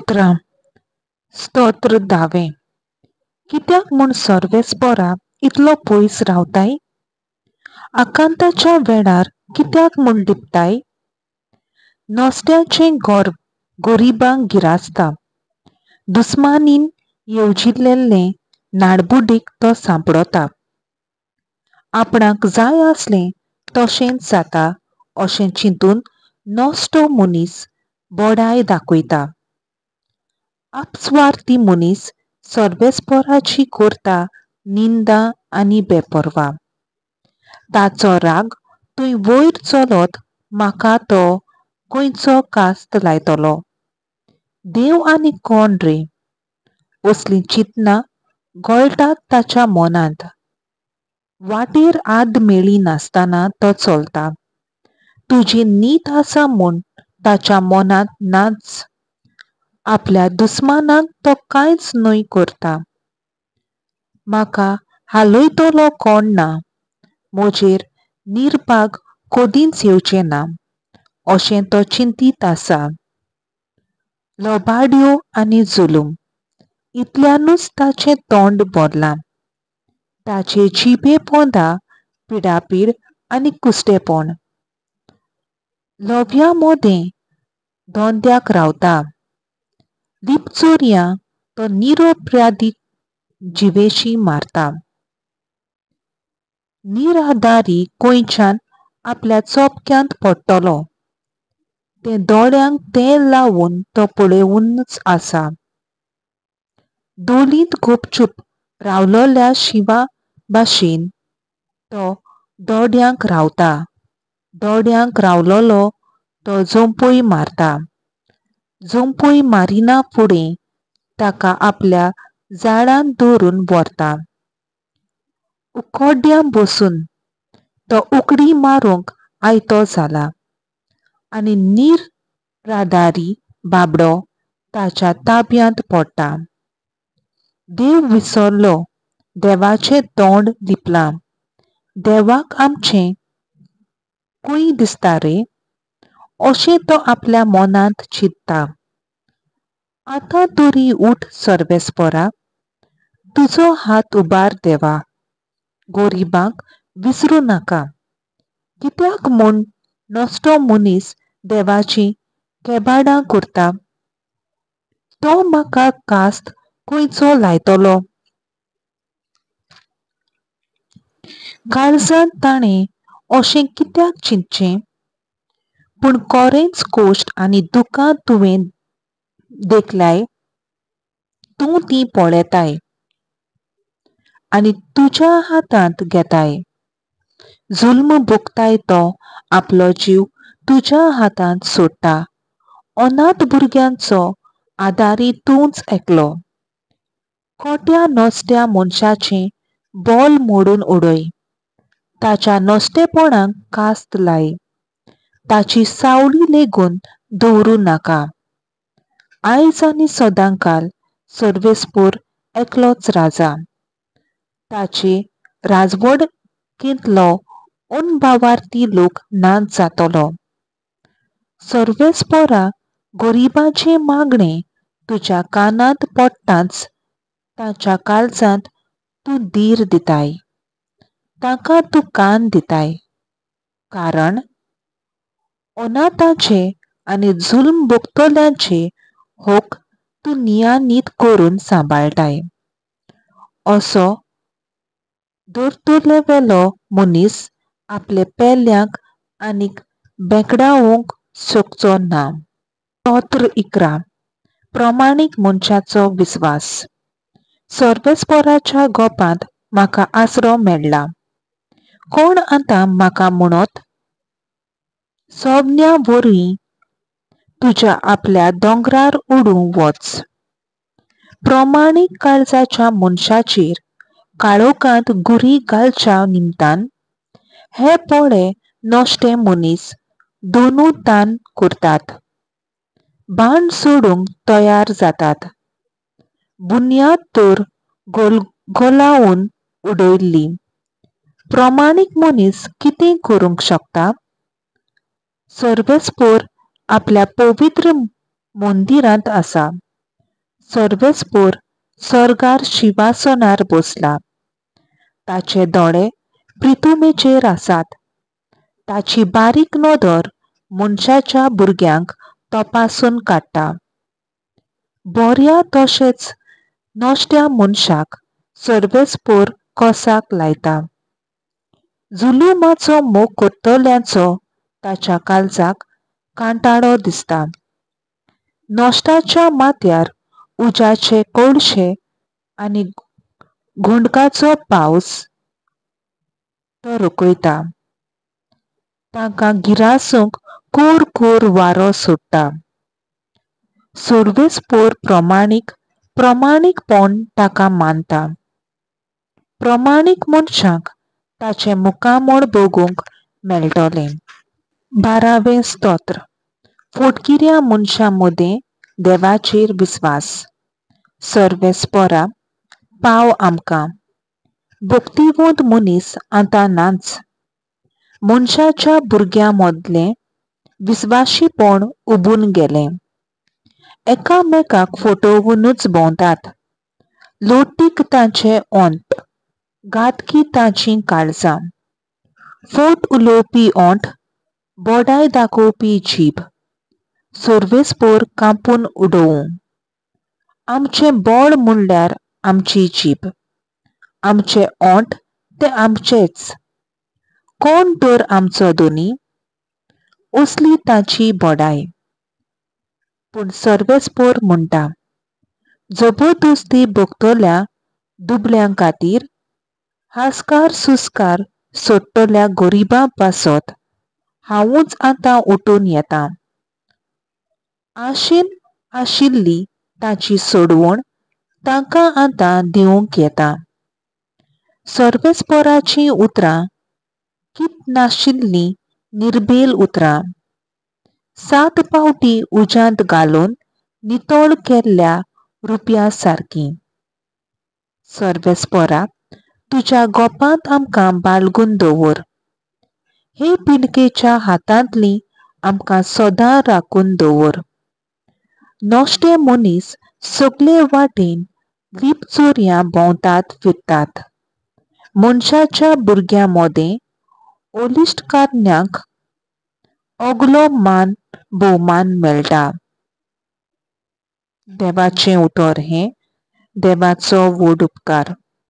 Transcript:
स्तोत्रां. स्तोत्र धावें. कित्याक म्हूण सर्वेस्पोरा इतलो पयस रावताय? आकांताच्या वेळार कित्याक म्हूण लिपताय? नोस्त्याचें गर्व गरिबांक गिरासता. दुस्मानीन येवजिल्लें नाडबुडीक तो सांपडता. आपणाक जाय आसलें तशेंच जाता अशें चिंतून नश्टो मनीस बडाय दाखयता. आपस्वार्थी मनीस सर्वेस्पोराची करता निंदा आनी बेपर्वा. ताचो राग थंय वयर चलत म्हाका तो खंयचो कास्त लायतलो. देव आनी कोण रे? असलीं चिंतनां गळटात ताच्या मनांत. वाटेर आद मेळी नासतना तो चलता. तुजी नीत आसा म्हूण ताच्या मनांत नाच. आपल्या दुस्मानाक तो कांयच न्हय करता. म्हाका हालयतलो कोण ना, म्हजेर निर्भाग कदींच येवचें ना अशें तो चिंतीत आसा. लबाड्यो आनी जुलूम इतल्यानूच ताचें तोंड भरलां. ताचे जिबे पोंदा पिडापीड आनी कुस्टेपण. लोब्या मदें धंद्याक रावता. लिपचोरयां तो निरपराधी जिवेशी मारता. निराधारी खंयच्यान आपल्या चोपक्यांत पडटलो तें दोळ्यांक तेल लावन तो पळोवनच आसा. धोलींत गुपचूप रावलोल्या शिंवा भाशेन तो दोड्यांक रावता. दोड्यांक रावलोलो तो झोंपय मारता. झोंपय मारिना फुडें ताका आपल्या जाळांत धरून व्हरता. उकोड्ड्यां बसून तो उकडी मारूंक आयतो जाला आनी निराधारी बाबडो ताच्या ताब्यांत पडटा. देव विसरलो, देवाचें तोंड लिपलां. देवाक आमचें खंय दिसता रे? अशें तो आपल्या मनांत चिंतता. आतां तरी उठ सर्वेस्पोरा, तुजो हात उबार देवा. गरिबांक विसरूं नाका. कित्याक म्हूण नश्टो मनीस देवाचीं केबाडां करता? तो म्हाका कास्त खंयचो लायतलो? काळजांत ताणें अशें कित्याक चिंतचें? पूण खरेंच कश्ट आनी दुकां तुवें देखल्याय, तूं तीं पळयताय आनी तुज्या हातांत घेताय. जुल्म भोगताय तो आपलो जीव तुज्या हातांत सोडटा. अनाथ भुरग्यांचो आदारी तूंच एकलो. खोट्या नसत्या मनशाचें बोल मोडून उडय. ताच्या नश्टेपणाक कास्त लाय. ताची सावळी लेगून दवरूं नाका. आयज आनी सदांकाल सर्वेस्पोर एकलोच राजा. ताचे राजवटकेंतलो अनभावार्थी लोक नाच जातलो. सर्वेस्पोरा, गरिबांचें मागणें तुज्या कानांत पडटाच ताच्या काळजांत तूं धीर दिताय. ताका तूं कान दिताय. कारण अनाथाचे आनी जुल्म भोगतल्यांचे हक तूं नियानीत करून सांबाळटाय. असो धर्तरेवेलो मनीस आपले पेल्यांक आनीक भेकडावंक शकचो ना. स्तोत्र 11. प्रमाणीक मनशाचो विस्वास. सर्वेस्पोराच्या गोपांत म्हाका आसरो मेळ्ळा. कोण आतां म्हाका म्हणत, सवण्या वरवीं तुज्या आपल्या दोंगरार उडूं वच. प्रमाणीक काळजाच्या मनशाचेर काळोखांत घुरी घालच्या निमतान हे पळे नश्टे मनीस दोनू तान करतात. बाण सोडूंक तयार जातात. बुन्याद तर गोलगोलावन उडयल्ली. प्रमाणीक मनीस कितें करूंक शकता? सर्वेस्पोर आपल्या पवित्र मंदिरांत आसा. सर्वेस्पोर सर्गार शिंवासनार बसला. ताचे दोळे प्रिथुमेचेर आसात. ताची बारीक नदर मनशाच्या भुरग्यांक तपासून काडटा. बऱ्या तशेंच नश्ट्या मनशाक सर्वेस्पोर कसाक लायता. जुलुमाचो मोग करतल्यांचो ताच्या काळजाक कांटाळो दिसता. नश्टाच्या माथ्यार उज्याचे कोळशे आनी गोंडकाचो पावस तो रकयता. तांकां गिरासूंक कोर कोर वारो सोडटा. सर्वेस्पोर प्रमाणीक प्रमाणीकपण ताका मानता. प्रमाणीक मनशाक ताचें मुखामळ बगूंक मेळटलें. बारावें स्तोत्र. फोटकिऱ्या मनशां मदें देवाचेर विस्वास. सर्वेस्पोरा, पाव आमकां. भक्तिवंत मनीस आतां नाच. मनशाच्या भुरग्यां मदलें विस्वाशीपण उबून गेलें. एकामेकाक फटोवनूच भोंवतात. लोटीक तांचे ओंठ, घातकी तांचीं काळजां. फट उलोवपी ओंठ, बडाय दाखोवपी जीब. सर्वेस्पोर कांपून उडोवं. आमचें बळ म्हणल्यार आमची जीब. आमचे ओंठ ते आमचेच. कोण तर आमचो धनी? असली ताची बडाय. पूण सर्वेस्पोर म्हणटा, जबरदस्ती भोगतल्या दुबळ्यां खातीर हास्कार सुस्कार सोडटल्या गरिबां पासत हांवूच आतां उठून येतां. आशेन आशिल्ली ताची सोडवण तांकां आतां दिवंक येता. सर्वेस्पोराचीं उतरां कित नाशिल्लीं निर्बेल उतरां. सात पावटी उज्यांत घालून नितळ केल्ल्या रुपया सारकीं. सर्वेस्पोरा, तुज्या गोपांत आमकां बाळगून दवर. हे पिंडकेच्या हातांतली आमकां सदां राखून दवर. नश्टे मनीस सगळे वाटेन लिपचोरयां भोंवतात फिरतात. मनशाच्या भुरग्यां मदें अलिश्टकारण्यांक अगलो मान भोवमान मेळटा. देवाचें उतर हें, देवाचो व्हड उपकार.